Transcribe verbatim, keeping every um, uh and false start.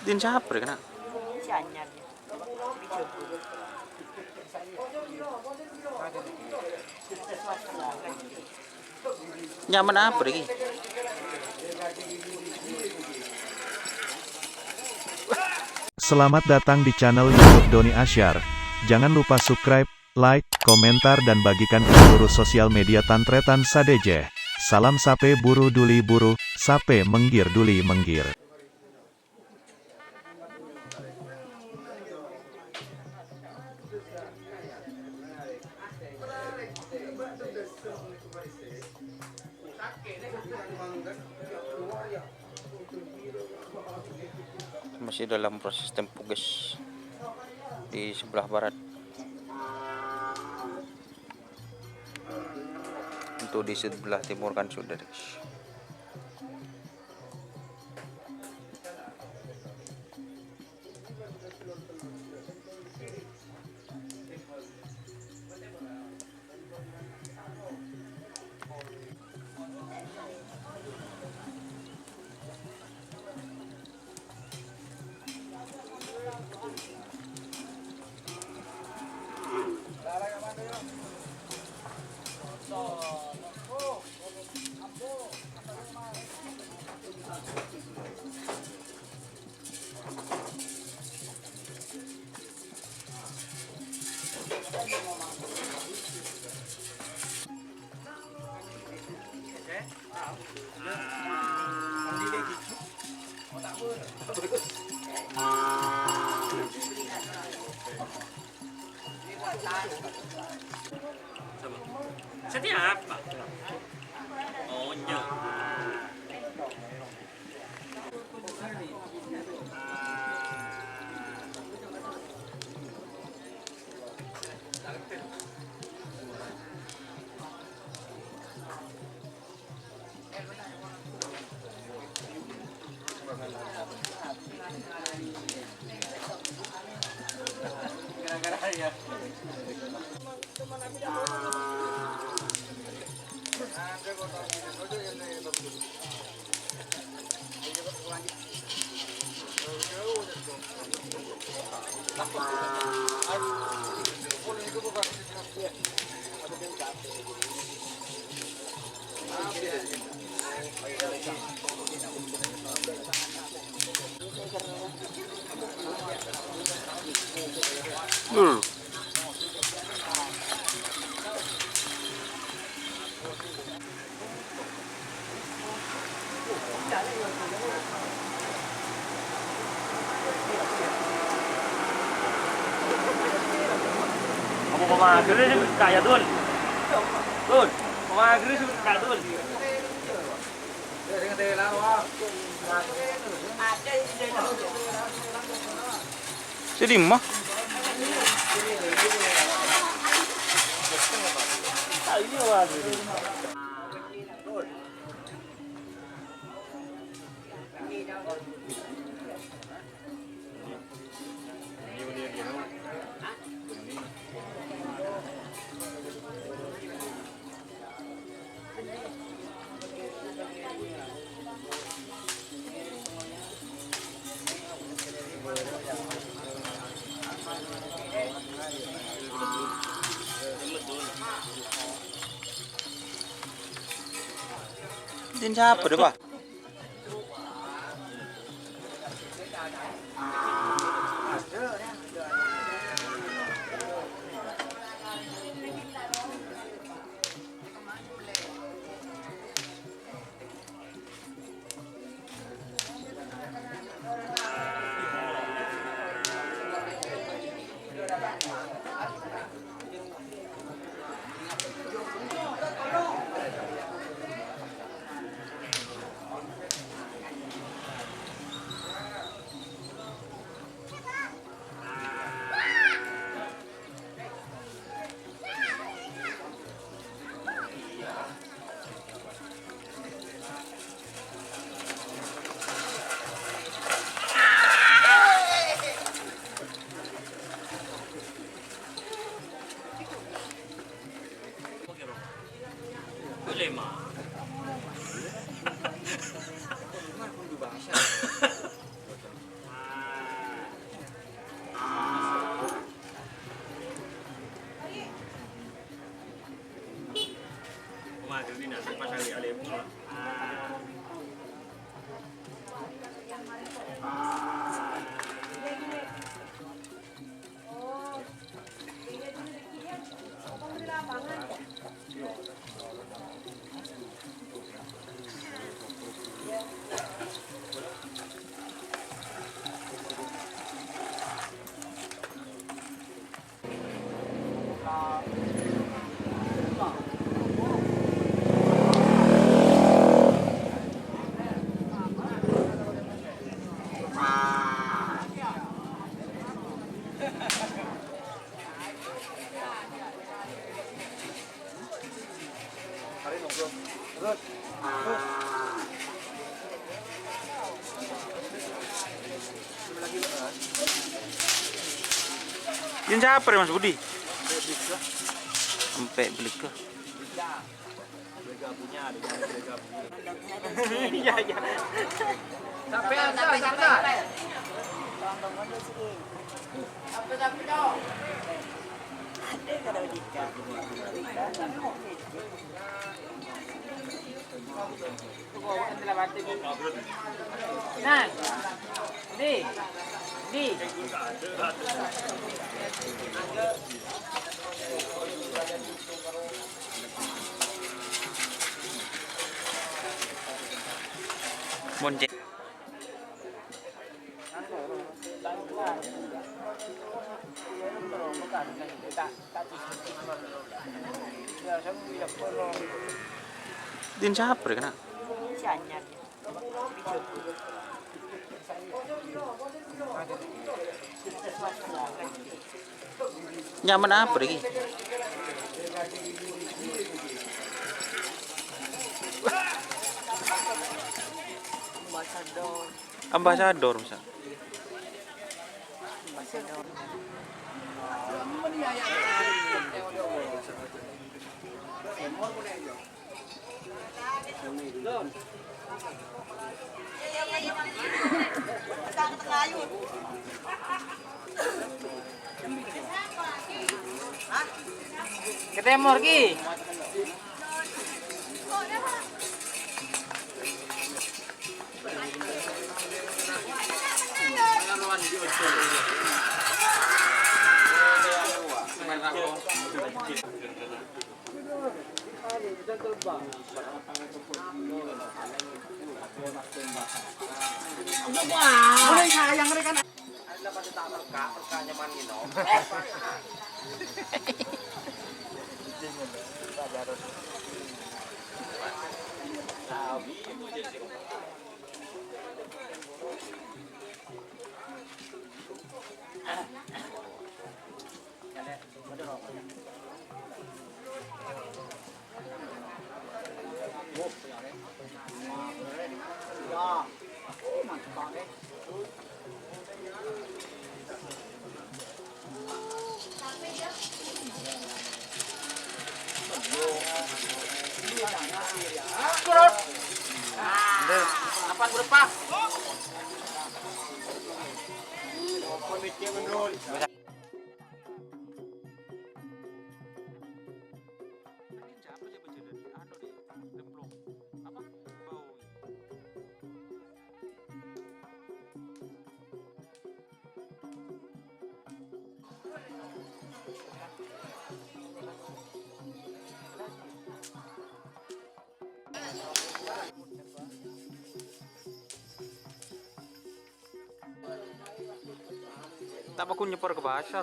Din sapa rè kèna? Nyamana apa rè ki? Selamat datang di channel YouTube Doni Asyar. Jangan lupa subscribe, like, komentar dan bagikan ke seluruh sosial media Tan Tretan sadhâjâ. Salam sapè buru duli buru, sapè menggir duli menggir. Masih dalam proses tempo, guys, di sebelah barat. Untuk di sebelah timur kan sudah, guys. Setiap, Pak. Oh, iya. Apa pemagernya sih kaya Dul? Dul, pemagernya sih kaya Dul. Sè dimma? Din sapa deh, Pak? Jhâ' sapa rè, Mas Budi? Empè' bâlâkka. Iya, iya. Sampai, sampai, sampai. Nah, di, di. Mon cè'. Din sapa rè kèna? Nyamana apa lagi? Ambasador, masa? Ke timur, Ki. Apa berapa? Ta' paggun nyeppor ka pasar.